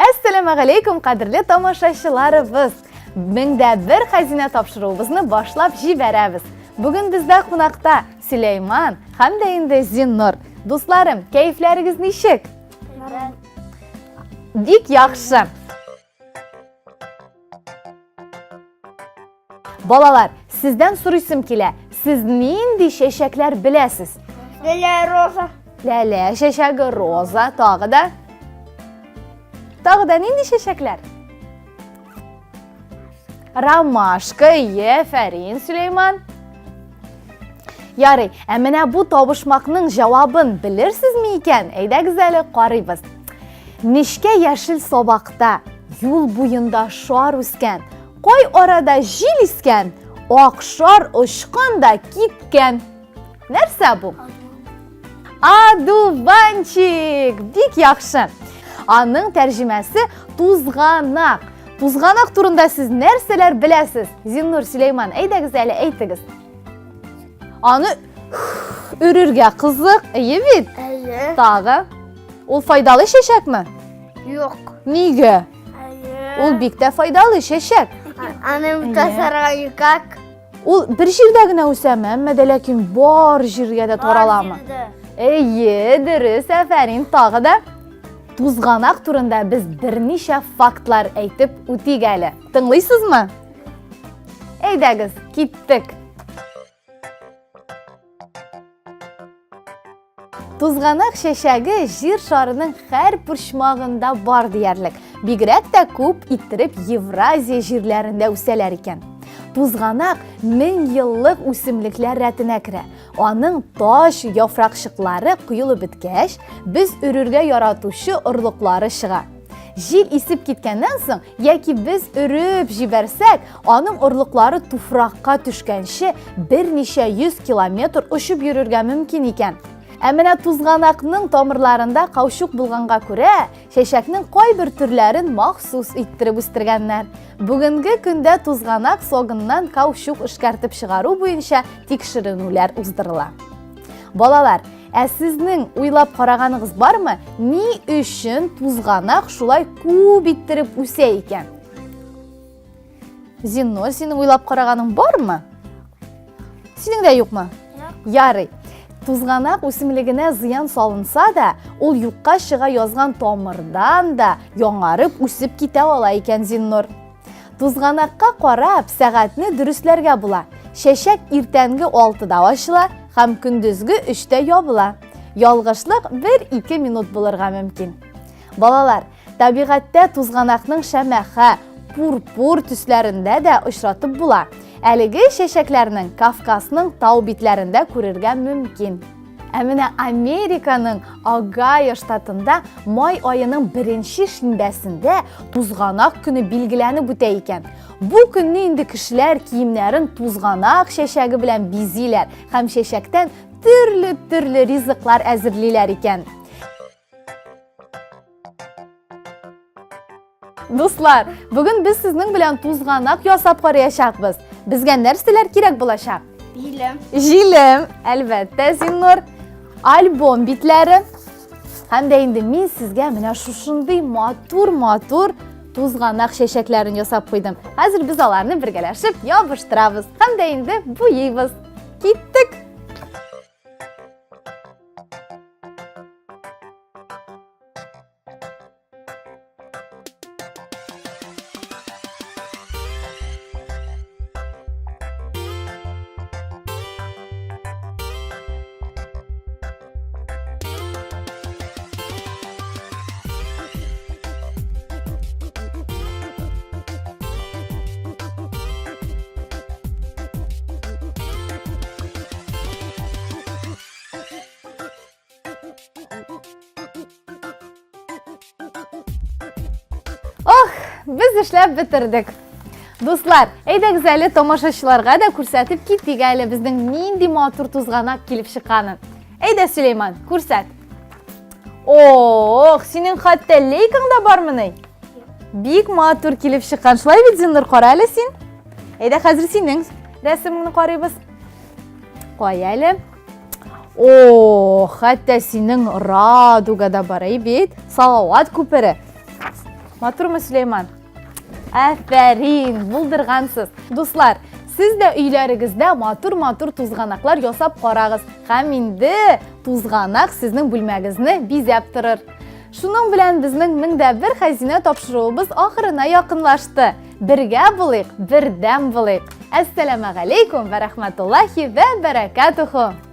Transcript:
Әссәламәгаләйкүм, кадерле тамашачыларыбыз! Меңдә бер хәзинә тапшыруыбызны башлап җибәрәбез. Бүген бездә кунакта Сөләйман һәм дә инде Зиннур. Дусларым, кәефләрегез ничек? Бик яхшы. Балалар, сездән сорыйсым килә. Сез нинди чәчәкләр беләсез? Ләлә, роза. Ләлә чәчәге, роза, тагы да. Тагы да нинди чәчәкләр? Ромашка, ефәрин, Сөләйман. Ярый, ә менә бу табышмакның җавабын белерсезме икән? Әйдәгез әле карыйбыз. Нечкә яшел сабакта, юл буенда шар үскән, кай арада җил искән, ак шар очкан да киткән. Нәрсә бу? Адуванчик! Бик яхшы. Аның тәрҗемәсе тузганак. Тузганак турында сез нәрсәләр беләсез? Зиннур Сөләйман, әйдәгез әле әйтегез. Аны өрергә кызык, әйе бит? Әйе. Тагы. Ул файдалы чәчәкме? Юк. Нигә? Әйе. Ул бик тә файдалы чәчәк. Аны касарга никак. Ул бер җирдә генә үсәме, әмма дә ләкин бар җиргә дә тараламы? Әйе, дөрес, афәрин, тагы да. Тузганак турында без берничә фактлар әйтеп үтик әле. Тыңлыйсызмы? Әйдәгез, киттек. Тузганак чәчәге җир шарының һәр почмагында бар диярлек. Бигрәк тә күп иттереп Евразия җирләрендә үсәләр икән. Тузганак мең еллык үсемлекләр рәтенә керә. Аның таш яфракчыклары коелып беткәч, без өрергә яратучы орлыклары чыга. Җил исеп киткәннән соң, яки без өреп җибәрсәк, аның орлыклары туфракка төшкәнче берничә йөз километр очып йөрергә мөмкин икән. Ә менә тузганакның тамырларында каучук булганга күрә, чәчәкнең кайбер төрләрен махсус иттереп үстергәннәр. Бүгенге көндә тузганак согыннан каучук эшкәртеп чыгару буенча тикшеренүләр уздырыла. Балалар, Ә сезнең уйлап караганыгыз бармы, ни өчен тузганак шулай күп иттереп үсә икән? Зиннур, синең уйлап караганың бармы? Синең дә юкмы? Ярый. Тузганак үсемлегенә зыян салынса да, ул юкка чыга язган тамырдан да яңарып үсеп китә ала икән, Зиннур. Тузганакка карап, сәгатьне дөресләргә була. Чәчәк иртәнге 6-да ачыла һәм көндезге 3-тә ябыла. Ялгышлык 1-2 минут булырга мөмкин. Балалар, табигатьтә тузганакның шәмәхә, пурпур төсләрендә дә очратып була. Әлеге чәчәкләрнең Кавказның тау битләрендә күрергә мөмкин. Ә менә Американың Огайо штатында май аеның беренче шимбәсендә тузганак көне билгеләнеп үтә икән. Бу көнне инде кешеләр киемнәрен тузганак чәчәге белән бизиләр һәм чәчәктән төрле-төрле ризыклар әзерлиләр икән. Дуслар, бүген без сезнең белән тузганак ясап караячакбыз. Безгә нәрсәләр кирәк булачак? Җилем. Җилем, әлбәттә, Зиннур. Альбом битләре. Һәм дә инде мин сезгә менә шушындый матур-матур тузганак чәчәкләрен ясап куйдым. Хәзер без аларны бергәләшеп ябыштырабыз һәм дә инде буйыйбыз. Киттек! Ох, без эшләп бетердек. Дуслар, әйдәгез әле тамашачыларга да күрсәтеп китик әле безнең нинди матур тузганак килеп чыкканын. Әйдә, Сөләйман, күрсәт. Ох, синең хәтта лейкаң да бармыни? Бик матур килеп чыккан. Шулай бит, Зиннур, кара әле син. Әйдә, хәзер синең рәсемеңне карыйбыз. Кая әле? О, хәтта синең радуга да бар, әй бит. Салават күпере. Матурмы, Сөләйман? Афәрин, булдыргансыз. Дуслар, сез дә өйләрегездә матур-матур тузганаклар ясап карагыз. Һәм инде тузганак сезнең бүлмәгезне бизәп торыр. Шуның белән безнең 1001 хәзинә тапшыруыбыз ахырына якынлашты. Бергә булыйк, бердәм булыйк. Әссәламәгаләйкүм вә рәхмәтуллаһи вә бәрәкәтүһү.